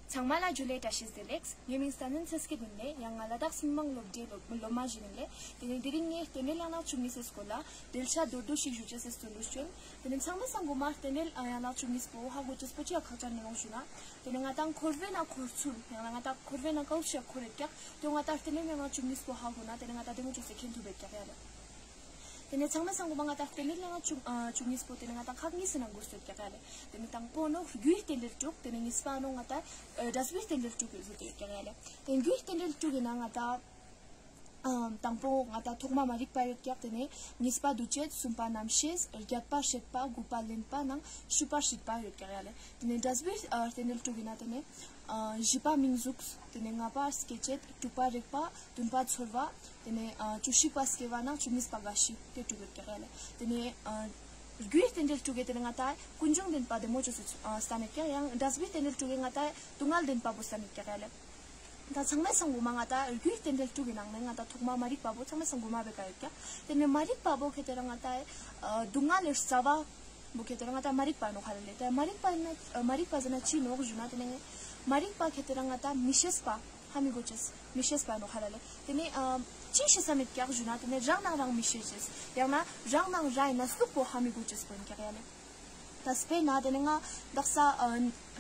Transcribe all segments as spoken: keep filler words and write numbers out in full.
ཚང་མ་ལ་ཇུ་ལེ་བཀྲ་ཤིས་བདེ་ལེགས། ངའི་མིང་སྟན་ནན་ཚེ་སྐྱིད་ཡིན་ལེ། ཡང་ང་ལ་དྭགས་མི་མང་སློབ་གྲྭའི་སློབ་སློབ་མ་ཞིག་ཡིན་ལེ། དེ་ནས་དེ་རིང་ངས་རྟེན་འབྲེལ་ཡང་ན་བཅུ་གཉིས་སི་སྐོར་ལ་འགྲེལ་བཤད་མདོར་བསྡུས་ཤིག་ཞུ་ཅེས་སི་བརྩོན་འགྲུས་བྱོན། དེ་ནས་ཚང་མའི་སང་གོ་མ་རྟེན་འབྲེལ་ཡང་ན་བཅུ་གཉིས་པོ་ཧ་གོ་ཅེས་པོ་ཅི་ཡ་ཁག་ཅན་ཡིན་ནོག་ཞུ་ན། དེ་ནས་ང་ཏང་འཁོར་བའི་ནང་འཁོར་ཚུལ་ཡང་ན་ང་ཏང་འཁོར་བའི་ནང་ཀ་བོ་ཞིག་འཁོར་ཡོད་ཀྱག། དེ་ང་ཏང་རྟེན་འབྲེལ་ཡང་ན་བཅུ་གཉིས་པོ་ཧ་གོ་ན་དེ་ནས་ང་ཏང་བདེ་མོ་ཅོས་ཏེ་མཁྱེན་ཐུབ་ཡོད་ཀྱག་ཡ་ལེ། དེ་ནས་ཚང་མའི་སང་གོ་མ་ང་ཏང་རྟེན་འབྲེལ་ཡང་ན་བཅུ་ཨ་བཅུ་གཉིས་པོ་དེ་ནས་ང་ཏང་ཁག་གཉིས་སི་ནང་བགོས་ཏེ་ཡོད་ཀྱག་ཡ་ལེ། དེ་ནས་དང་པོ་ནོག་རྒྱུའི་རྟེན་འབྲེལ་དྲུག། དེ་ནས་གཉིས་པ་ནོག་ང་ཏང་ཨ་འབྲས་བུའི་རྟེན་འབྲེལ་དྲུག་བགོས་ཏེ་ཡོད་ཀྱག་ཡ་ལེ། དེ་རྒྱུའི་རྟེན་འབྲེལ་དྲུག་ཡིན་ན་ང་ཏང་ཨ་དང་པོ་ང་ཏང་ཐོག་མ་མ་རིག་པ་ཡོད་ཀྱག། དེ་ནས་གཉིས་པ་འདུ་བྱེད། གསུམ་པ་རྣམ་ཤེས། བརྒྱད་པ་སྲེད་པ། དགུ་པ་ལེན་པ་ནང་བཅུ་པ་སྲིད་པ་ཡོད་ཀྱག་ཡ་ལེ། དེ་ནས་འབྲས་བུའི་ཨ་རྟེན་འབྲེལ་དྲུག་ཡིན་ན་དེ་ནས་ཨ་བཞི་པ་མིང་གཟུགས། དེ་ནས་ལྔ་པ་སྐྱེ་མཆེད། དྲུག་པ་རེག་པ། བདུན་པ་ཚོར་བ། དེ་ནས་ཨ་བཅུ་བཞི་པ་སྐྱེ་བ་ནང་བཅུ་གཉིས་པ་རྒ་ཤི། དེ་དྲུག་ཡོད་ཀྱག་ཡ་ལེ། དེ་ནས་ཨ་རྒྱུའི་རྟེན་འབྲེལ་དྲུག་གི་དེ་ནས་ང་ཏང་ཀུན་འབྱུང་བདེན་པ་བདེ་མོ་ཅོས་སེ་ཨ་སྟན་ཡོད་ཀྱག། ཡང་འབྲས་བུའི་རྟེན་འབྲེལ་དྲུག་གི་ང་ཏང་སྡུག་བསྔལ་བདེན་པ་བོ་སྟན་ཡོད་ཀྱག་ཡ་ལེ། ད་ཚང་མའི་སང་གོ་མ་ང་ཏང་རྒྱུའི་རྟེན་འབྲེལ་དྲུག་གི་ནང་ནས་ང་ཏང་ཐོག་མ་མ་རིག་པ་བོ་ཚང་མའི་སང་གོ་མ་བེ་ཀ་ཡོད་ཀྱག། དེ་ནས་མ་རིག་པ་བོ་ཁེ་ཏེ་རང་ང་ཏང་ཨ་སྡུག་བསྔལ་ལི་རྩ་བ་བོ་ཁེ་ཏེ་རང་ང་ཏང་མ་རིག་པ་ནོག་ཧ་ལ་ལེ། ད་མ་རིག་པ་ན་ཨ་མ་རིག་པ་ཟེར་ན་ཅི་ནོག་ཞུ་ན་དེ་ནས་མ་རིག་པ་ཁེ་ཏེ་རང་ང་ཏང་མི་ཤེས་པ་ཧ་མི་གོ་ཅེས་མི་ཤེས་པ་ནོག་ཧ་ལ་ལེ། དེ་ནས་ཨ་ཅི་ཤེས་ས་མེད་ཀྱག་ཞུ་ན་དེ་ནས་རང་ནང་རང་མི་ཤེས་ཅེས་ཡང་ན་རང་ནང་རང་ངི་གནས་ལུགས་པོ་ཧ་མི་གོ་ཅེས་པོ་ཡིན་ཀྱག་ཡ་ལེ། ད་དཔེར་ན་དེ་ནས་ང་དག་ས་ཨ་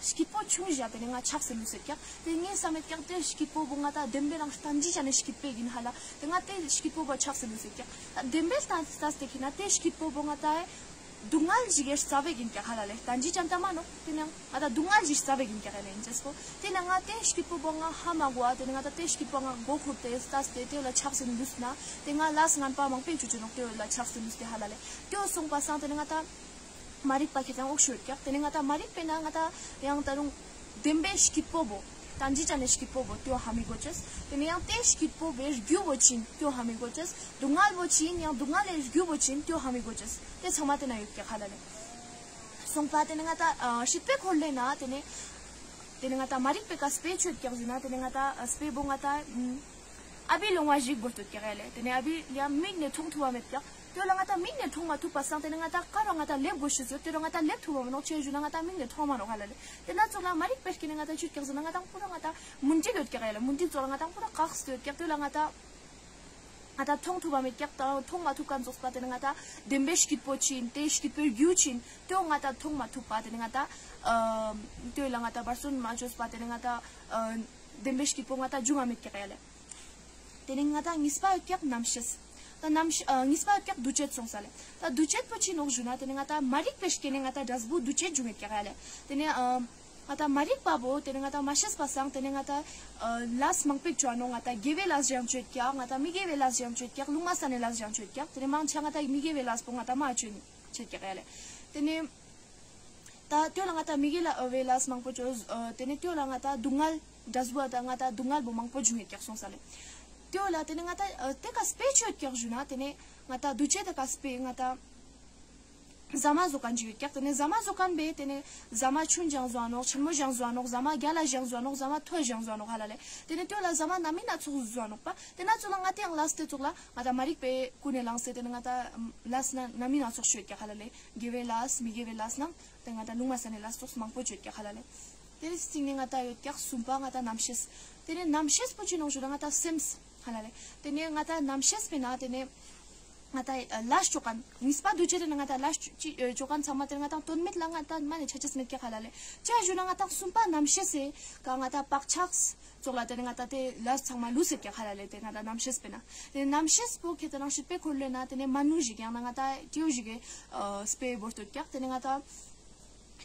སྐྱིད་པོ་ཆུང་ཞིག་དེ་ནས་ང་ཆགས་སེ་ལུས་སེ་ཀྱག། དེ་ངས་བསམ་མེད་ཀྱག་དེ་སྐྱིད་པོ་བོ་ང་ཏང་བདེན་པའི་རང་བསྟན་བཅོས་ཅན་ནི་སྐྱིད་པོ་ཡིན་ཧ་ལ། དེ་ང་དེ་སྐྱིད་པོ་བོ་ཆགས་སེ་ལུས་སེ་ཀྱག། ད་བདེན་པའི་སྟངས་སྟངས་དེ་ཁེ་ན་དེ་སྐྱིད་པོ་བོ་ང་ཏང་སྡུག་བསྔལ་ཞིག་གི་རྩ་བ་ཡིན་ཀྱག་ཧ་ལ་ལེ། བསྟན་བཅོས་ཅན་ད་མ་ནོག། དེ་ནས་ང་ཏང་སྡུག་བསྔལ་ཞིག་རྩ་བ་ཡིན་ཀྱག་ཧ་ལ་ལེ། ཡིན་ཅེས་པོ་དེ་ནས་ང་དེ་སྐྱིད་པོ་བོ་ང་ཧ་མ་གོ་བ་དེ་ནས་ང་ཏང་དེ་སྐྱིད་པོ་ང་མགོ་འཁོར་ཏེ་ལྟས་ཏེ་དེ་ལ་ཆགས་སེ་ལུས་ན་དེ་ང་ལས་ངན་པ་མང་པོ་ཅོ་ཅེས་ནོག། དེ་ལ་ཆགས་སེ་ལུས་ཏེ་ཧ་ལ་ལེ། དེ་སོང་པ་སང་དེ་ནས་ང་ཏང་མ་རིག་པ་ཁེ་ཏེ་འོག་ཤོད་ཀྱག། དེ་ནས་ང་ཏང་མ་རིག་པའི་ནང་ང་ཏང་ཡང་ད་རུང་བདེན་པའི་སྐྱིད་པོ་བོ་བསྟན་བཅོས་ཅན་ནི་སྐྱིད་པོ་བོ་དེ་ཧ་མི་གོ་ཅེས། དེ་ནས་ཡང་དེ་སྐྱིད་པོ་བོའི་རྒྱུ་བོ་ཅི་ཡིན་དེ་ཧ་མི་གོ་ཅེས། སྡུག་བསྔལ་བོ་ཅི་ཡིན་ཡང་སྡུག་བསྔལ་ལི་རྒྱུ་བོ་ཅི་ཡིན་དེ་ཧ་མི་གོ་ཅེས། དེ་ཚང་མ་དེ་ན་ཡོད་ཀྱག་ཧ་ལ་ལེ། སོང་པ་དེ་ནས་ང་ཏང་ཨ་སྲིད་པའི་འཁོར་ལོའི་ནང་དེ་ནས་དེ་ནས་ང་ཏང་མ་རིག་པའི་ཀ་དཔེ་ཅོ་ཡོད་ཀྱག་ཞུ་ན་དེ་ནས་ང་ཏང་ཨ་དཔེ་བོ་ང་ཏང་ཨ་ཨ་བི་ལོང་བ་ཞིག་བོར་ཏེ་ཡོད་ཀྱག་ཡ་ལེ། དེ་ནས་ཨ་བི་ཡང་མིག་ནས་མཐོང་ཐུབ་བ་མེད་ཀྱག། དེ་ལ་ང་ཏང་མིག་ནས་མཐོང་མ་ཐུབ་པ་སང་དེ་ནས་ང་ཏང་ཀ་རུ་ང་ཏང་ལེབ་དགོས་ཤེས་ཡོད། དེ་རུ་ང་ཏང་ལེབ་ཐུབ་བ་མ་ནོག། ཅི་ཞུ་ན་ང་ཏང་མིག་ནས་མཐོང་མ་ནོག་ཧ་ལ་ལེ། དེ་ན་ཚོགས་ལ་མ་རིག་པའི་སྐྱེ་ནས་ང་ཏང་ཅི་ཡོད་ཀྱག་ཟེར་ན་ང་ཏང་པུ་ར་ང་ཏང་མུན་དིག་ཡོད་ཀྱག་ཡ་ལེ། མུན་དིག་ཚོགས་ལ་ང་ཏང་པུ་ར་བཀག་སྟེ་ཡོད་ཀྱག། དེ་ལ་ང་ཏང་ང་ཏང་མཐོང་ཐུབ་བ་མེད་ཀྱག། ད་མཐོང་མ་ཐུབ་མཁན་ཚོགས་པ་དེ་ནས་ང་ཏང་བདེན་པའི་སྐྱིད་པོ་ཅི་ཡིན་དེ་སྐྱིད་པོའི་རྒྱུ་ཅི་ཡིན་དེ་ང་ཏང་མཐོང་མ་ཐུབ་པ་དེ་ནས་ང་ཏང་ཨ་དེ་ལ་ང་ཏང་བར་སོན་མ་ཅོས་པ་དེ་ནས་ང་ཏང་ཨ་བདེན་པའི་སྐྱིད་པོ་ང་ཏང་འབྱུང་བ་མེད་ཀྱག་ཡ་ལེ། དེ་ནས་ང་ཏང་གཉིས་པ་ཡོད་ཀྱག་རྣམ་ཤེས། ད་རྣམ་ཤེས་ཨ་གཉིས་པ་ཡོད་ཀྱག་འདུ་བྱེད་སོང་ས་ལེ། ད་འདུ་བྱེད་པོ་ཅི་ནོག་ཞུ་ན་དེ་ནས་ང་ཏང་མ་རིག་པའི་སྐྱེ་ནས་ང་ཏང་འབྲས་བུ་འདུ་བྱེད་འབྱུང་ཡོད་ཀྱག་ཡ་ལེ། དེ་ནས་ཨ་ང་ཏང་མ་རིག་པ་བོ་དེ་ནས་ང་ཏང་མ་ཤེས་པ་སང་དེ་ནས་ང་ཏང་ཨ་ལས་མང་པོ་ཅོ་ནོག། ང་ཏང་དགེ་བའི་ལས་ཡང་ཅོ་ཡོད་ཀྱག། ང་ཏང་མི་དགེ་བའི་ལས་ཡང་ཅོ་ཡོད་ཀྱག། ལུང་མ་སྟན་ནི་ལས་ཡང་ཅོ་ཡོད་ཀྱག། དེ་ནས་མང་ཆེ་ང་ཏང་མི་དགེ་བའི་ལས་པོ་ང་ཏང་མ་ཅོ་ཡོད་ཀྱག་ཡ་ལེ། དེ་ནས་ད་དེ་ལ་ང་ཏང་མི་དགེ་ལ་ཨ་བའི་ལས་མང་པོ་ཅོ་ཨ་དེ་ནས་དེ་ལ་ང་ཏང་སྡུག་བསྔལ་འབྲས་བུ་ད་ང་ཏང་སྡུག་བསྔལ་བོ་མང་པོ་འབྱུང་ཡོད་ཀྱག་སོང་ས་ལེ། དེ་ལ་དེ་ནས་ང་ཏང་ཨ་དེ་ཀ་དཔེ་ཅོ་ཡོད་ཀྱག་ཞུ་ན་དེ་ནས་ང་ཏང་འདུ་བྱེད་དེ་ཀ་དཔེ་ང་ཏང་ཟ་མ་ཟོ་མཁན་ཅིག་ཡོད་ཀྱག། དེ་ནས་ཟ་མ་ཟོ་མཁན་བོ་དེ་ནས་ཟ་མ་ཆུང་ཞིག་ཡང་ཟོ་ནོག། ཆེན་མོ་ཞིག་ཡང་ཟོ་ནོག། ཟ་མ་རྒྱལ་ལ་ཞིག་ཡང་ཟོ་ནོག། ཟ་མ་མཐོ་ཞིག་ཡང་ཟོ་ནོག་ཧ་ལ་ལེ། དེ་ནས་དེ་ལ་ཟ་མ་སྣ་མིན་སྣ་ཚོགས་ཟོ་ནོག་པ། དེ་ན་ཚོགས་ལ་ང་ཏང་ཡང་ལས་དེ་ཚོགས་ལ་ང་ཏང་མ་རིག་པའི་ཀུན་ནས་བསླངས་ཏེ་དེ་ནས་ང་ཏང་ལས་སྣ་སྣ་མིན་སྣ་ཚོགས་ཅོ་ཡོད་ཀྱག་ཧ་ལ་ལེ། དགེ་བའི་ལས་མི་དགེ་བའི་ལས་ནང་དེ་ང་ཏང་ལུང་མ་སྟན་ནི་ལས་ཚོགས་མང་པོ་ཅོ་ཡོད་ཀྱག་ཧ་ལ་ལེ། དེ་རིང་སྟིང་ནས་ང་ཏང་ཡོད་ཀྱག་གསུམ་པ་ང་ཏང་རྣམ་ཤེས། དེ་ནས་རྣམ་ཤེས་པོ་ཅི་ནོག་ཞུ་ན་ང་ཏང་སེམས་ཧ་ལ་ལེ། དེ་ནས་ང་ཏང་རྣམ་ཤེས་པོའི་ནང་དེ་ནས་ང་ཏང་ལས་ཅོ་མཁན་གཉིས་པ་འདུ་བྱེད་དེ་ནས་ང་ཏང་ལས་ཅོ་ཅི་ཨ་ཅོ་མཁན་ཚང་མ་དེ་ནས་ང་ཏང་དོན་མེད་ལ་ང་ཏང་མ་ནེ་ཆ་ཅེས་མེད་ཀྱག་ཧ་ལ་ལེ། ཅི་ཞུ་ན་ང་ཏང་གསུམ་པ་རྣམ་ཤེས་སི་ཀ་ང་ཏང་བག་ཆགས་ཚོགས་ལ་དེ་ནས་ང་ཏང་དེ་ལས་ཚང་མ་ལུས་ཡོད་ཀྱག་ཧ་ལ་ལེ། དེ་ང་ཏང་རྣམ་ཤེས་པོའི་ནང་དེ་རྣམ་ཤེས་པོ་ཁེ་ཏེ་རང་སྲིད་པའི་འཁོར་ལོའི་ནང་དེ་ནས་མ་ནུ་ཞིག་ཡང་ན་ང་ཏང་ཏིའུ་ཞིག་གི་ཨ་དཔེ་བོར་ཏེ་ཡོད་ཀྱག། དེ་ནས་ང་ཏང་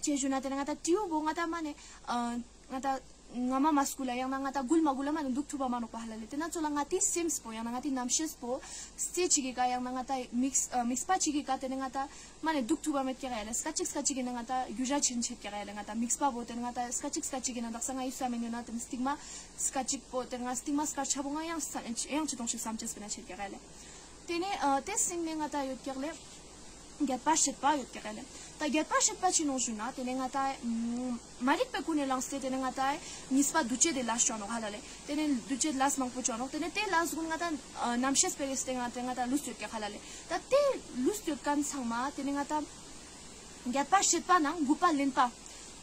ཅི་ཞུ་ན་དེ་ནས་ང་ཏང་ཏིའུ་བོ་ང་ཏང་མ་ནེ་ཨ་ང་ཏང་ང་མ་མ་སྐུ་ལ་ཡང་ན་ང་ཏང་འགུལ་མ་འགུལ་ལ་མ་ནེ་འདུག་ཐུབ་པ་མ་ནོག་པ་ཧ་ལ་ལེ། དེ་ན་ཚོགས་ལ་ང་ཏིའི་སེམས་པོ་ཡང་ན་ང་ཏིའི་རྣམ་ཤེས་པོ་རྩེ་གཅིག་གི་ཀ་ཡང་ན་ང་ཏང་དམིགས་ཨ་དམིགས་པ་གཅིག་གི་ཀ་དེ་ནས་ང་ཏང་མ་ནེ་འདུག་ཐུབ་པ་མེད་ཀྱག་ཡ་ལེ། སྐད་ཅིག་སྐད་ཅིག་ཡིན་ན་ང་ཏང་རྒྱུ་ཞ་ཆེན་ཆེད་ཀྱག་ཡ་ལེ། ང་ཏང་དམིགས་པ་བོ་དེ་ནས་ང་ཏང་སྐད་ཅིག་སྐད་ཅིག་ཡིན་ན་དག་ས་ང་ཡུལ་ས་མེད་ཡོད་ན་དེ་ནས་སྟིང་མ་སྐད་ཅིག་པོ་དེ་ནས་ང་སྟིང་མ་སྐར་ཆ་བོ་ང་ཡང་ས་ཡང་ཆེ་དོང་ཞིག་བསམ་ཅེས་པེ་ན་ཆེད་ཀྱག་ཡ་ལེ། དེ་ནས་ཨ་དེ་སྟིང་ནས་ང་ཏང་ཡོད་ཀྱག་ལེ། བརྒྱད་པ་སྲིད་པ་ཡོད་ཀྱག་ལེ། ད་བརྒྱད་པ་སྲིད་པ་ཅི་ནོག་ཞུ་ན་དེ་ནས་ང་ཏང་མ་རིག་པའི་ཀུན་ནས་བསླངས་ཏེ་དེ་ནས་ང་ཏང་གཉིས་པ་འདུ་བྱེད་དེ་ལས་ཅོ་ནོག་ཧ་ལ་ལེ། དེ་ནས་འདུ་བྱེད་ལས་མང་པོ་ཅོ་ནོག། དེ་ནས་དེ་ལས་ཀུན་ང་ཏང་ཨ་རྣམ་ཤེས་པེ་རེ་སྟེ་ང་ཏང་ང་ཏང་ལུས་ཡོད་ཀྱག་ཧ་ལ་ལེ། ད་དེ་ལུས་ཡོད་མཁན་ཚང་མ་དེ་ནས་ང་ཏང་བརྒྱད་པ་སྲིད་པ་ནང་དགུ་པ་ལེན་པ།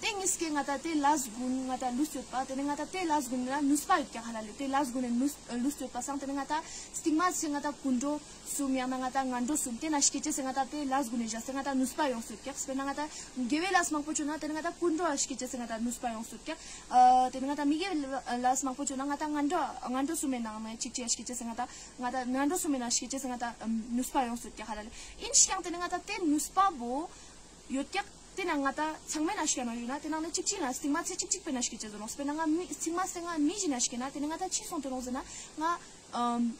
ཏེ་ཉིས་ཀའི་ང་ཏང་ཏེ་ལས་གུན་ང་ཏང་ལུས་ཡོད་པ། ཏེ་ནེ་ང་ཏང་ཏེ་ལས་གུན་ན་ནུས་པ་ཡོད་ཀྱག་ཧ་ལ་ལེ། ཏེ་ལས་གུན་ནི་ནུས་ལུས་ཡོད་པ་སང་ཏེ་ནེ་ང་ཏང་སྟིང་མ་ཚེ་ང་ཏང་ཀུན་འགྲོ་གསུམ་ཡང་ན་ང་ཏང་ངན་འགྲོ་གསུམ་ཏེ་ན་སྐྱེ་ཅེས་སི་ང་ཏང་ཏེ་ལས་གུན་ནི་བཞག་སྟེ་ང་ཏང་ནུས་པ་ཡོངས་ཏེ་ཡོད་ཀྱག། སྤེར་ན་ང་ཏང་དགེ་བའི་ལས་མང་པོ་ཅོས་ན་ཏེ་ནེ་ང་ཏང་ཀུན་འགྲོ་ལ་སྐྱེ་ཅེས་སི་ང་ཏང་ནུས་པ་ཡོངས་ཏེ་ཡོད་ཀྱག། ཨ་ཏེ་ནེ་ང་ཏང་མི་དགེ་བའི་ལས་མང་པོ་ཅོས་ན་ང་ཏང་ངན་འགྲོ་ངན་འགྲོ་གསུམ་མི་ནང་ནེ་ཅིག་ཅིག་སྐྱེ་ཅེས་སི་ང་ཏང་ང་ཏང་ངན་འགྲོ་གསུམ་མི་ནང་སྐྱེ་ཅེས་སི་ང་ཏང་ནུས་པ་ཡོངས་ཏེ་ཡོད་ཀྱག་ཧ་ལ་ལེ། ཨིན་ཞིག་ཡང་ཏེ་ནེ་ང་ཏང་ཏེ་ནུས་པ་བོ་ཡོད་ཀྱག། ཏེ་ན་ང་ཏང་ཚང་མའི་ནང་སྐྱེ་ནོག་ཡོད་ན་ཏེ་ནང་ནེ་ཅིག་ཅིག་ན་སྟིང་མ་ཚེ་ཅིག་ཅིག་པའི་ནང་སྐྱེ་ཅེས་ཟེར་ནོག། སྤེར་ན་ང་མི་སྟིང་མ་ཚེ་ང་མི་ཞིག་ན་སྐྱེ་ན་ཏེ་ནེ་ང་ཏང་ཅི་སོང་ཏེ་ནོག་ཟེར་ན་ང་ཨམ་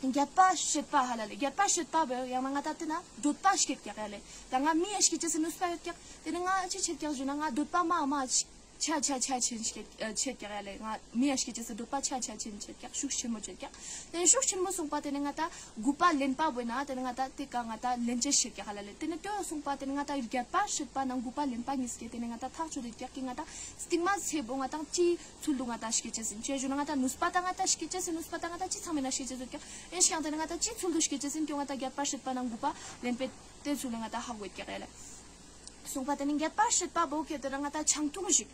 རྒྱལ་པོ་སྲིད་པ་ཧ་ལ་ལེ། རྒྱལ་པོ་སྲིད་པ་བོ་ཡང་ན་ང་ཏང་ཏེ་ན་འདོད་པ་སྐྱེད་ཀྱག་ཡ་ལེ། ད་ང་མི་ཡ་སྐྱེ་ཅེས་སི་ནུས་པ་ཡོད་ཀྱག། ཏེ་ནེ་ང་ཅི་ཆེད་ཀྱག་ཞུ་ན་ང་འདོད་པ་མ་མ་ཆ་ཆ་ཆ་ཆེན་ཆེད་ཆེད་ཀྱག་ཡ་ལེ། ང་མི་ཡ་སྐྱེ་ཅེས་སི་འདོད་པ་ཆ་ཆ་ཆེན་ཆེད་ཀྱག། ཤུགས་ཆེན་མོ་ཆེད་ཀྱག། ཏེ་ནེ་ཤུགས་ཆེན་མོ་སོང་པ་ཏེ་ནེ་ང་ཏང་དགུ་པ་ལེན་པ་བོ་ན་ཏེ་ནེ་ང་ཏང་ཏེ་ཀ་ང་ཏང་ལེན་ཅེས་ཆེད་ཀྱག་ཧ་ལ་ལེ། ཏེ་ནེ་ཏེ་སོང་པ་ཏེ་ནེ་ང་ཏང་རྒྱལ་པོ་སྲིད་པ་ནང་དགུ་པ་ལེན་པ་ཉིས་ཀའི་ཏེ་ནེ་ང་ཏང་ཐག་ཆོད་དེ་ཀྱག་གི་ང་ཏང་སྟིང་མ་ཚེ་བོ་ང་ཏང་ཅི་ཚུལ་དུ་ང་ཏང་སྐྱེ་ཅེས་ཨིན། ཅི་ཞུ་ན་ང་ཏང་ནུས་པ་ཏང་ང་ཏང་སྐྱེ་ཅེས་ཨིན། ནུས་པ་ཏང་ང་ཏང་ཅི་ཚང་མའི་ནང་སྐྱེ་ཅེས་ཨིན་ཀྱག། ཨིན་ཞིག་ཡང་ཏེ་ནེ་ང་ཏང་ཅི་ཚུལ་དུ་སྐྱེ་ཅེས་ཨིན་ཀྱག། ང་ཏང་རྒྱལ་པོ་སྲིད་པ་ནང་དགུ་པ་ལེན་པའི་ཏེ་ཚུལ་ལ་ང་ཏང་ཧ་གོ་ཡོད་ཀྱག་ཡ་ལེ། སོང་པ་ཏེ་ནེ་རྒྱལ་པོ་སྲིད་པ་བོ་ཁྱེར་ཏེ་ན་ང་ཏང་ཆང་འཐུང་ཞིག།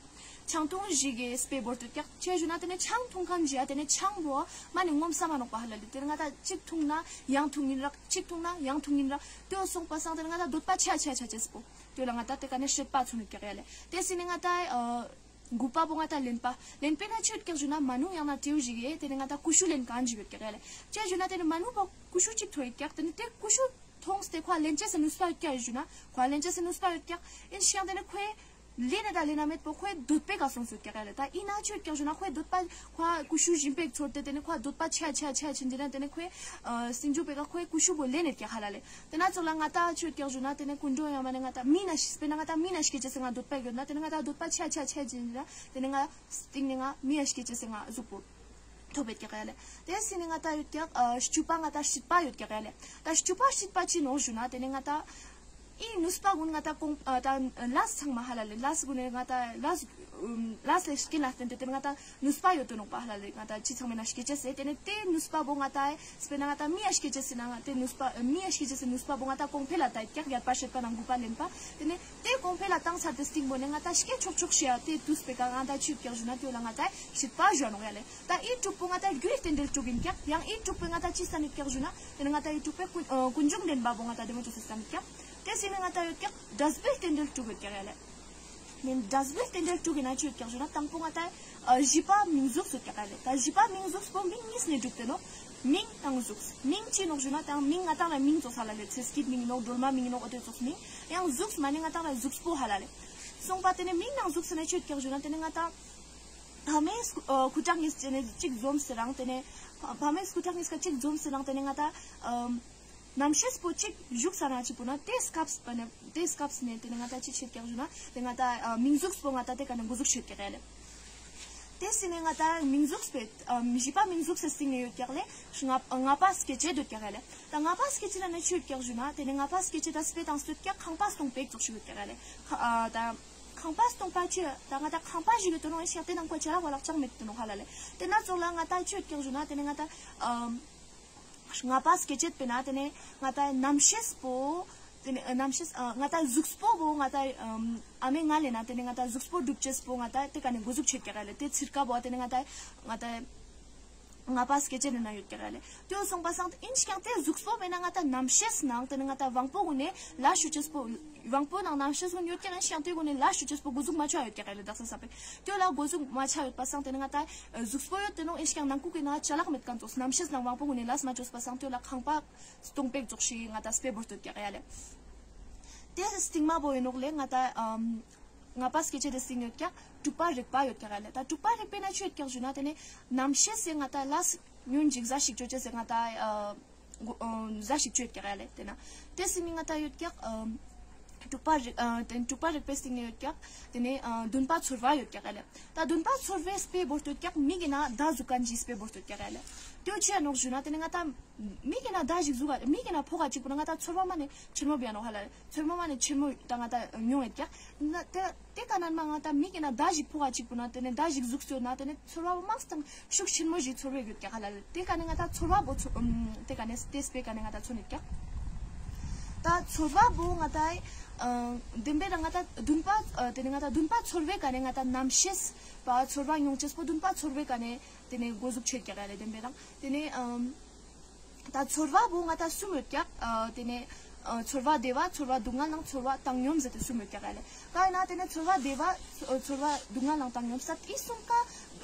ཆང་འཐུང་ཞིག་གི་སྤེ་བོར་ཏེ་ཡོད་ཀྱག། ཅི་ཞུ་ན་ཏེ་ནེ་ཆང་འཐུང་ཁན་ཞིག་ཡ་ཏེ་ནེ་ཆང་བོ་མ་ནེ་ངོམས་ས་མ་ནོག་པ་ཧ་ལ་ལེ། ཏེ་ནེ་ང་ཏང་ཅིག་འཐུང་ན་ཡང་འཐུང་ཨིན་རག། ཅིག་འཐུང་ན་ཡང་འཐུང་ཨིན་རག། ཏེ་སོང་པ་སང་ཏེ་ནེ་ང་ཏང་འདོད་པ་ཆ་ཆ་ཆ་ཅེས་པོ་ཏེ་ལ་ང་ཏང་ཏེ་ཀ་ནེ་སྲེད་པ་ཚུགས་ནི་ཀྱག་ཡ་ལེ། ཏེ་སི་ནེ་ང་ཏང་ཨ་དགུ་པ་བོ་ང་ཏང་ལེན་པ་ལེན་པའི་ན་ཆོད་ཀྱག་ཞུ་ན་མ་ནུ་ཡང་ན་ཏེའུ་ཞིག་གི་ཏེ་ནེ་ང་ཏང་ཀུ་ཤུ་ལེན་ཁན་ཞིག་ཡོད་ཀྱག་ཡ་ལེ། ཅི་ཞུ་ན་ཏེ་ནེ་མ་ནུ་བོ་ཀུ་ཤུ་ཅིག་ཐོབ་ཀྱག། ཏེ་ནེ་ཏེ་ཀུ་ཤུ་ཐོང་སྟེ་ཁོ་ལེན་ཅེས་སི་ནུས་པ་ཡོད་ཀྱག་ཞུ་ན་ཁོ་ལེན་ཅེས་སི་ནུས་པ་ཡོད་ཀྱག། ཨིན་ཞིག་ཡང་ཏེ་ནེ་ཁོའི་ལེན་ན་ད་ལེན་ན་མེད་པོ་ཁོའི་འདོད་པའི་ཀ་སོང་སྟེ་ཡོད་ཀྱག་ཡ་ལེ། ད་ཨིན་ན་ཆོད་ཀྱག་ཞུ་ན་ཁོའི་འདོད་པ་ཁོ་ཀུ་ཤུ་ཞིམ་པོ་ཚོར་ཏེ་ཏེ་ནེ་ཁོའི་འདོད་པ་ཆ་ཆ་ཆ་ཆེན་ཏེ་ནེ་ཏེ་ནེ་ཁོའི་ཨ་སྟིང་ཇུ་པའི་ཀ་ཁོའི་ཀུ་ཤུ་བོ་ལེན་ཡོད་ཀྱག་ཧ་ལ་ལེ། ཏེ་ན་ཚོགས་ལ་ང་ཏང་ཆོད་ཀྱག་ཞུ་ན་ཏེ་ནེ་ཀུན་འགྲོ་ཡང་མ་ནེ་ང་ཏང་མི་ན་སྤེར་ན་ང་ཏང་མི་ན་སྐྱེ་ཅེས་སི་ང་འདོད་པ་ཡོད་ན་ཏེ་ནེ་ང་ཏང་འདོད་པ་ཆ་ཆ་ཆ་ཆེན་ཏེ་ནེ་ང་སྟིང་ནེ་ང་མི་ན་སྐྱེ་ཅེས་སི་ང་གཟུགས་པོ་ཐོབ་ཡོད་ཀྱག་ཡ་ལེ། ཏེ་སི་ནེ་ང་ཏང་ཡོད་ཀྱག་ཨ་བཅུ་པ་ང་ཏང་སྲིད་པ་ཡོད་ཀྱག་ཡ་ལེ། ད་བཅུ་པ་སྲིད་པ་ཅི་ནོག་ཞུ་ན་ཏེ་ནེ་ང་ཏང་ཨི་ནུས་པ་གུན་ང་ཏང་གོང་ཨ་ད་ལས་ཚང་མ་ཧ་ལ་ལེ་ལས་གུན་ནི་ང་ཏང་ལས་ལས་ལས་ཀྱི་ལས་ཏེ་ཏེ་ནེ་ང་ཏང་ནུས་པ་ཡོད་དོ་ནོག་པ་ཧ་ལ་ལེ། ང་ཏང་ཅི་ཚང་མའི་ནང་སྐྱེ་ཅེས་སི་ཏེ་ནེ་ཏེ་ནུས་པ་བོ་ང་ཏང་སྤེར་ན་ང་ཏང་མི་ཡ་སྐྱེ་ཅེས་སི་ནང་ཏེ་ནུས་པ་མི་ཡ་སྐྱེ་ཅེས་སི་ནུས་པ་བོ་ང་ཏང་གོང་འཕེལ་ལ་ཏང་ཡོད་ཀྱག་རྒྱལ་པོ་སྲིད་པ་ནང་དགུ་པ་ལེན་པ། ཏེ་ནེ་ཏེ་གོང་འཕེལ་ལ་ཏང་ཚར་ཏེ་སྟིང་བོ་ནེ་ང་ཏང་སྐྱེ་ཆོག་ཆོག་ཤེས་ཡ་ཏེ་དུས་པའི་ཀ་ང་ཏང་ཆོད་ཀྱག་ཞུ་ན་ཏེ་ལ་ང་ཏང་སྲིད་པ་ཞུ་ནོག་ཡ་ལེ། ད་ཨི་དྲུག་པོ་ང་ཏང་རྒྱུའི་རྟེན་འབྲེལ་དྲུག་ཨིན་ཀྱག། ཡང་ཨི་དྲུག་པོ་ང་ཏང་ཅི་སྟན་ཡོད་ཀྱག་ཞུ་ན་ཏེ་ནེ་ང་ཏང་ཨི་དྲུག་པོ་ཀུན་ཨ་ཀུན་འབྱུང་བདེན་པ་བོ་ང་ཏང་བདེ་མོ་ཅོས་ཏེ་སྟན་ཡོད་ཀྱག། ཏེ་སི་ནེ་ང་ཏང་ཡོད་ཀྱག་འབྲས་བུའི་རྟེན་འབྲེལ་དྲུག་ཡོད་ཀྱག་ཡ་ལེ། ཏེ་འབྲས་བུའི་རྟེན་འབྲེལ་དྲུག་གི་ནང་ཆོད་ཀྱག་ཞུ་ན་དང་པོ་ང་ཏང་ཨ་བཞི་པ་མིང་གཟུགས་ཡོད་ཀྱག་ཡ་ལེ། ད་བཞི་པ་མིང་གཟུགས་པོ་མིང་གཉིས་ནེ་གྲུབ་སྟེ་ནོག། མིང་དང་གཟུགས། མིང་ཅི་ནོག་ཞུ་ན་ཏང་མིང་ང་ཏང་ལ་མིང་ཙོགས་ཧ་ལ་ལེ། ཚེ་སྐྱིད་མིང་ནོག་སྒྲོལ་མ་མིང་ནོག་འོ་ཏེ་ཙོགས་མིང་། ཡང་གཟུགས་མ་ནེ་ང་ཏང་ལ་གཟུགས་པོ་ཧ་ལ་ལེ། སོང་པ་ཏེ་ནེ་མིང་དང་གཟུགས་སི་ནང་ཆོད་ཀྱག་ཞུ་ན་ཏེ་ནེ་ང་ཏང་ཕ་མའི་སྐུ་ཨ་སྐུ་ཁྲག་གཉིས་ཏེ་ནེ་ཅིག་འཛོམས་སེ་རང་ཏེ་ནེ་ཕ་མའི་སྐུ་ཁྲག་གཉིས་ཀ་ཅིག་འཛོམས་སེ་རང་ཏེ་ནེ་ང་ཏང་ཨ་རྣམ་ཤེས་པོ་ཅིག་ཞུགས་ས་ན་ཅིག་པོ་ན་ཏེ་སྐབས་པ་ནེ་ཏེ་སྐབས་ནེ་ཏེ་ནེ་ང་ཏང་ཅི་ཆོད་ཀྱག་ཞུ་ན་ཏེ་ང་ཏང་ཨ་མིང་གཟུགས་པོ་ང་ཏང་ཏེ་ཀ་ནེ་གོ་ཟུག་ཆོད་ཀྱག་ཡ་ལེ། ཏེ་སི་ནེ་ང་ཏང་མིང་གཟུགས་པོ་ཨ་བཞི་པ་མིང་གཟུགས་སི་སྟེང་ནེ་ཡོད་ཀྱག་ལེ། ལྔ་ལྔ་པ་སྐྱེ་མཆེད་ཡོད་ཀྱག་ཡ་ལེ། ད་ལྔ་པ་སྐྱེ་མཆེད་ལ་ནི་ཆོད་ཀྱག་ཞུ་ན་ཏེ་ནེ་ལྔ་པ་སྐྱེ་མཆེད་ད་སྤེ་དང་སྟོད་ཀྱག་ཁང་པ་སྟོང་པའི་ཙོགས་ཤིག་ཡོད་ཀྱག་ཡ་ལེ། ཁ་ཨ་ད་ཁང་པ་སྟོང་པ་ཅི་ད་ང་ཏང་ཁང་པ་ཞིག་ཡོད་དོ་ནོག་ཨིན་ཞིག་ཏེ་ནང་ཁོ་ཅ་ལག་བ་ལག་ཅང་མེད་དོ་ནོག་ཧ་ལ་ལེ། ཏེ་ན་ཙོགས་ལ་ང་ཏང་ཆོད་ཀྱག་ཞུ་ན་ཏེ་ནེ་ང་ཏང་ཨ་ལྔ་པ་སྐྱེ་མཆེད་པེ་ན་ཏེ་ནེ་ང་ཏང་རྣམ་ཤེས་པོ་ཏེ་ནེ་རྣམ་ཤེས་ཨ་ང་ཏང་གཟུགས་པོ་བོ་ང་ཏང་ཨ་མའི་མངལ་ལེ་ན་ཏེ་ནེ་ང་ཏང་གཟུགས་པོ་གྲུབ་ཅེས་པོ་ང་ཏང་ཏེ་ཀ་ནེ་གོ་ཟུག་ཆོད་ཀྱག་ཡ་ལེ། ཏེ་ཚིར་ཀ་བོ་ཏེ་ནེ་ང་ཏང་ང་ཏང་ལྔ་པ་སྐྱེ་མཆེད་ནི་ནང་ཡོད་ཀྱག་ཡ་ལེ། ཏེ་སོང་པ་སང་ཨིན་ཞིག་ཡང་ཏེ་གཟུགས་པོ་མེད་ན་ང་ཏང་རྣམ་ཤེས་ནང་ཏེ་ནེ་ང་ཏང་དབང་པོ་གུན་ནི་ལས་ཞུ་ཅེས་པོ་དབང་པོ་ནང་རྣམ་ཤེས་གུན་ཡོད་ཀྱག་ཨིན་ཞིག་ཡང་ཏེ་གུན་ནི་ལས་ཞུ་ཅེས་པོ་གོ་ཟུག་མ་ཆ་ཡོད་ཀྱག་ཡ་ལེ། དག་ས་ས་པེ་ཏེ་ལ་གོ་ཟུག་མ་ཆ་ཡོད་པ་སང་ཏེ་ནེ་ང་ཏང་གཟུགས་པོ་ཡོད་དེ་ནོག་ཨིན་ཞིག་ཡང་ནང་ཁུག་གི་ནང་ཅ་ལག་མེད་ཁན་ཙོགས་རྣམ་ཤེས་ནང་དབང་པོ་གུན་ནི་ལས་མ་ཅོས་པ་སང་ཏེ་ལ་ཁང་པ་སྟོང་པའི་ཙོགས་ཤིག་ང་ཏང་སྤེ་བོར་ཏེ་ཡོད་ཀྱག་ཡ་ལེ། ཏེ་སྟིང་མ་བོ་ཨིན་ནོག་ལེ། ང་ཏང་ཨམ་ལྔ་པ་སྐྱེ་མཆེད་དེ་སྟིང་ཡོད་ཀྱག། དྲུག་པ་རེག་པ་ཡོད་ཀྱག་ཡ་ལེ། ད་དྲུག་པ་རེག་པེ་ན་ཆོད་ཀྱག་ཞུ་ན་ཏེ་ནེ་རྣམ་ཤེས་སི་ང་ཏང་ལས་ཉོན་ཅིག་ཟ་ཞིག་ཅོ་ཅེས་སི་ང་ཏང་ཨ་ཟ་ཞིག་ཅོ་ཡོད་ཀྱག་ཡ་ལེ། ཏེ་ན་ཏེ་སི་ནི་ང་ཏང་ཡོད་ཀྱག་ཨམ་དྲུག་པ་རེག་ཨ་ཏེ་དྲུག་པ་རེག་པེ་སྟིང་ནེ་ཡོད་ཀྱག། ཏེ་ནེ་ཨ་བདུན་པ་ཚོར་བ་ཡོད་ཀྱག་ཡ་ལེ། ད་བདུན་པ་ཚོར་བའི་སྤེ་བོར་ཏེ་ཡོད་ཀྱག། མིག་གི་ནང་མདའ་ཟུག་ཁན་ཞིག་སྤེ་བོར་ཏེ་ཡོད་ཀྱག་ཡ་ལེ། ཏེ་ཅི་ཡ་ནོག་ཞུ་ན་ཏེ་ནེ་ང་ཏང་མིག་གི་ནང་མདའ་ཞིག་ཟུག་ག་མིག་གི་ནང་ཕོག་ག་ཅིག་པོ་ན་ང་ཏང་ཚོར་བ་མ་ནེ་ཆེན་མོ་བེ་ཡ་ནོག་ཧ་ལ་ལེ། ཚོར་བ་མ་ནེ་ཆེན་མོ་ད་ང་ཏང་མྱོང་ཡོད་ཀྱག། ན་ཏེ་ཏེ་ཀ་ནེ་མ་ང་ཏང་མིག་གི་ནང་མདའ་ཞིག་ཕོག་ག་ཅིག་པོ་ན་ཏེ་ནེ་མདའ་ཞིག་ཟུག་སོང་ན་ཏེ་ནེ་ཚོར་བ་མང་སྟེ་ཤུགས་ཆེན་མོ་ཞིག་ཚོར་བ་ཡོད་ཀྱག་ཧ་ལ་ལེ། ཏེ་ཀ་ནེ་ང་ཏང་ཚོར་བ་བོ་ཚོ་ཨམ་ཏེ་ཀ་ནེ་ཏེ་སྤེ་ཀ་ནེ་ང་ཏང་ཚོར་ཡོད་ཀྱག། ད་ཚོར་བ་བོ་ང་ཏང་ ཨ་བདེན་པའི་རང་ང་ཏ་འདུན་པ་ཨ་ཏེ་ནེ་ང་ཏ་འདུན་པ་ཚོར་བའི་ཀ་ནེ་ང་ཏ་རྣམ་ཤེས་པ་ཚོར་བ་མྱོང་ཅེས་པོ་འདུན་པ་ཚོར་བའི་ཀ་ནེ་ཏེ་ནེ་གོ་ཟུག་ཆེད་ཀྱག་ཡ་ལེ། བདེན་པའི་རང་ཏེ་ནེ་ཨམ་ད་ཚོར་བ་བོ་ང་ཏ་སུམ་ཡོད་ཀྱག་ཨ་ཏེ་ནེ་ཨ་ཚོར་བ་བདེ་བ་ཚོར་བ་སྡུག་བསྔལ་ནང་ཚོར་བ་བཏང་སྙོམས་ཟེར་ཏེ་སུམ་ཡོད་ཀྱག་ཡ་ལེ། ཀ་ཡིན་ན་ཏེ་ནེ་ཚོར་བ་བདེ་བ་ཚོ་ཚོར་བ་སྡུག་བསྔལ་ནང་བཏང་སྙོམས་ས་འི་གསུམ་ཀ་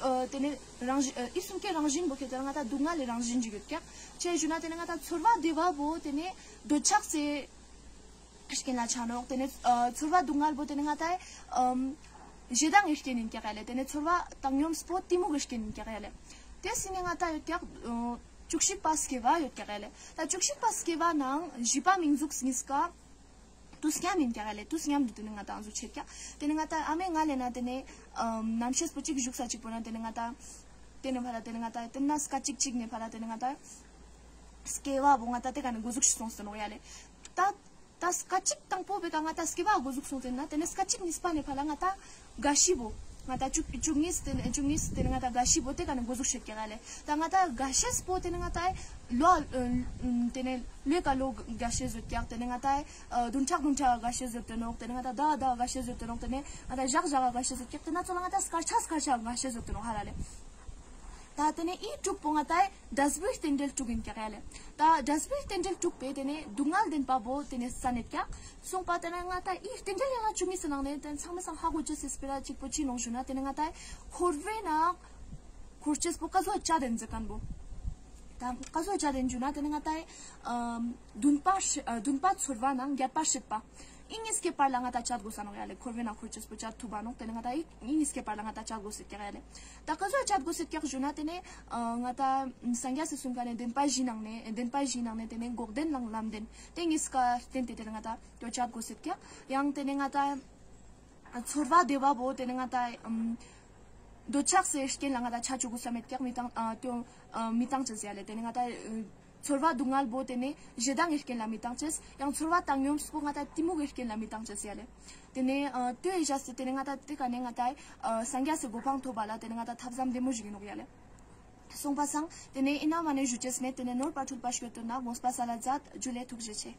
ཨ་ཏེ་ནེ་རང་བཞིན་ཨ་འི་གསུམ་ཀའི་རང་བཞིན་བོ་ཁྱེད་ལ་ང་ཏ་སྡུག་བསྔལ་ལི་རང་བཞིན་ཅིག་ཡོད་ཀྱག་ཅི་ཞུ་ན་ཏེ་ནེ་ང་ཏ་ཚོར་བ་བདེ་བ་བོ་ཏེ་ནེ་འདོད་ཆགས་སི་རྐྱེན་ལ་ཆ་ནོག་ཏེ་ནེ་ཨ་ཚོར་བ་སྡུག་བསྔལ་བོ་ཏེ་ནེ་ང་ཏ་ཨམ་ཞེ་སྡང་ངི་རྐྱེན་ཡིན་ཀྱག་ཡ་ལེ། ཏེ་ནེ་ཚོར་བ་བཏང་སྙོམས་པོ་གཏི་མུག་གི་རྐྱེན་ཡིན་ཀྱག་ཡ་ལེ། ཏེ་སི་ནེ་ང་ཏ་ཡོད་ཀྱག་ཨ་བཅུ་གཅིག་པ་སྐྱེ་བ་ཡོད་ཀྱག་ཡ་ལེ། ད་བཅུ་གཅིག་པ་སྐྱེ་བ་ནང་བཞི་པ་མིང་གཟུགས་གཉིས་ཀ་དུས་མཉམ་ཡིན་ཀྱག་ཡ་ལེ། དུས་མཉམ་དུ་ཏེ་ནེ་ང་ཏ་ཨ་ཟུག་ཆེད་ཀྱག་ཏེ་ནེ་ང་ཏ་ཨ་མའི་མངལ་ལ་ན་ཏེ་ནེ་ཨམ་རྣམ་ཤེས་པོ་གཅིག་ཞུགས་ས་གཅིག་པོ་ན་ཏེ་ནེ་ང་ཏ་ཏེ་ནེ་ཕར་ལ་ཏེ་ནེ་ང་ཏ་ཏེ་ན་སྐད་ཅིག་གཅིག་ནེ་ཕར་ལ་ཏེ་ནེ་ང་ཏ་སྐྱེ་བ་བོ་ང་ཏ་ཏེ་ཀ་ནེ་གོ་ཟུག་ཤིག་སོང་སྟེ་ནོག་ཡ་ལེ། ད་ད་སྐད་ཅིག་དང་པོ་བོའི་ཀ་ང་ཏ་སྐྱེ་བ་གོ་ཟུག་སོང་སྟེ་ན་ཏེ་ནེ་སྐད་ཅིག་གཉིས་པ་ནེ་ཕར་ལ་ང་ཏ་རྒ་ཤི་བོ་ང་ཏ་བཅུ་བཅུ་གཉིས་ཏེ་ནེ་བཅུ་གཉིས་ཏེ་ནེ་ང་ཏ་རྒ་ཤི་བོ་ཏེ་ཀ་ནེ་གོ་ཟུག་ཤེད་ཀྱག་ཡ་ལེ། ད་ང་ཏ་རྒ་ཤེས་པོ་ཏེ་ནེ་ང་ཏ་ལོ་ཨ་ཏེ་ནེ་ལོའི་ཀ་ལོ་རྒ་ཤེས་ཡོད་ཀྱག་ཏེ་ནེ་ང་ཏ་ཨ་བདུན་ཕྲག་བདུན་ཕྲག་རྒ་ཤེས་ཡོད་དེ་ནོག་ཏེ་ནེ་ང་ཏ་ཟླ་ཟླ་རྒ་ཤེས་ཡོད་དེ་ནོག་ཏེ་ནེ་ང་ཏ་ཞག་ཞག་རྒ་ཤེས་ཡོད་ཀྱག་ཏེ་ན་ཚོ་ལ་ང་ཏ་སྐར་ཆ་སྐར་ཆ་རྒ་ཤེས་ཡོད་དེ་ནོག་ཧ་ལ་ལེ། ད་ཏེ་ནེ་འི་དྲུག་པོ་ང་ཏ་འབྲས་བུའི་རྟེན་འབྲེལ་དྲུག་ཡིན་ཀྱག་ཡ་ལེ། ད་འབྲས་བུའི་རྟེན་འབྲེལ་དྲུག་པོའི་ཏེ་ནེ་སྡུག་བསྔལ་བདེན་པ་བོ་ཏེ་ནེ་ས་ནེ་ཀྱག་སོང་པ་ཏེ་ནེ་ང་ཏ་འི་རྟེན་འབྲེལ་ཡང་ན་བཅུ་གཉིས་སི་ནང་ནེ་ཏེ་ཚང་མའི་སང་ཧ་གོ་ཅེས་སི་སྤེ་ར་གཅིག་པོ་ཅི་ནོག་ཞུ་ན་ཏེ་ནེ་ང་ཏ་འཁོར་བའི་ནང་འཁོར་ཅེས་པོ་ཀ་ཟུག་ཅད་དེ་ཟེར་ཁན་བོ། ད་ཀ་ཟུག་ཅད་དེ་ཞུ་ན་ཏེ་ནེ་ང་ཏ་ཨ་འདུན་པ་ཧྲི་ཨ་འདུན་པ་ཚོར་བ་ནང་རྒྱལ་བ་སྲིད་པ། འི་གཉིས་ཀའི་བར་ལ་ང་ཏ་ཅད་དགོས་ས་ནོག་ཡ་ལེ། འཁོར་བའི་ནང་འཁོར་ཅེས་པོ་ཅད་ཐུབ་པ་ནོག་ཏེ་ནེ་ང་ཏ་འི་འི་གཉིས་ཀའི་བར་ལ་ང་ཏ་ཅད་དགོས་སེད་ཀྱག་ཡ་ལེ། ད་ཀ་ཟུག་ཅད་དགོས་སེད་ཀྱག་ཞུ་ན་ཏེ་ནེ་ཨ་ང་ཏ་སངས་རྒྱས་སི་གསུང་ཁན་ནི་བདེན་པ་བཞིའི་ནང་ནེ་བདེན་པ་བཞིའི་ནང་ནེ་ཏེ་ནེ་འགོག་བདེན་དང་ལམ་བདེན་ཏེ་གཉིས་ཀ་བརྟེན་ཏེ་ཏེ་ནེ་ང་ཏ་ཏོ་ཅད་དགོས་སེད་ཀྱག་ཡང་ཏེ་ནེ་ང་ཏ་ཨ་ཚོར་བ་བདེ་བ་བོ་ཏེ་ནེ་ང་ཏ་ཨམ་འདོད་ཆགས་སི་རྐྱེན་ལ་ང་ཏ་ཆ་ཅུག་གོས་ས་མེད་ཀྱག་མི་བཏང་ཨ་ཏོ་ཨ་མི་བཏང་ཅེས་ཡ་ལེ། ཏེ་ནེ་ང་ཏ་ཨ་ཚོར་བ་སྡུག་བསྔལ་བོ་ཏེ་ནེ་ཞེ་སྡང་གི་རྐྱེན་ལ་མི་བཏང་ཅེས། ཡང་ཚོར་བ་བཏང་སྙོམས་པོ་ང་ཏ་གཏི་མུག་གི་རྐྱེན་ལ་མི་བཏང་ཅེས་ཡ་ལེ། ཏེ་ནེ་ཨ་ཏོའི་བཞག་སྟེ་ཏེ་ནེ་ང་ཏ་ཏེ་ཀ་ནེ་ང་ཏ་ཨ་སངས་རྒྱས་སི་གོ་འཕང་ཐོབ་པ་ལ་ཏེ་ནེ་ང་ཏ་ཐབས་ལམ་བདེ་མོ་ཞིག་ཨིན་ནོག་ཡ་ལེ། སོང་པ་སང་ཏེ་ནེ་ཨིན་ན་མ་ནེ་ཞུ་ཅེས་མེད། ཏེ་ནེ་ནོར་བ་འཁྲུལ་པ་སྐྱོད་དོན་ན་དགོངས་པ་སལ་ལ་མཛད། ཇུ་ལེ། ཐུགས་རྗེ་ཆེ།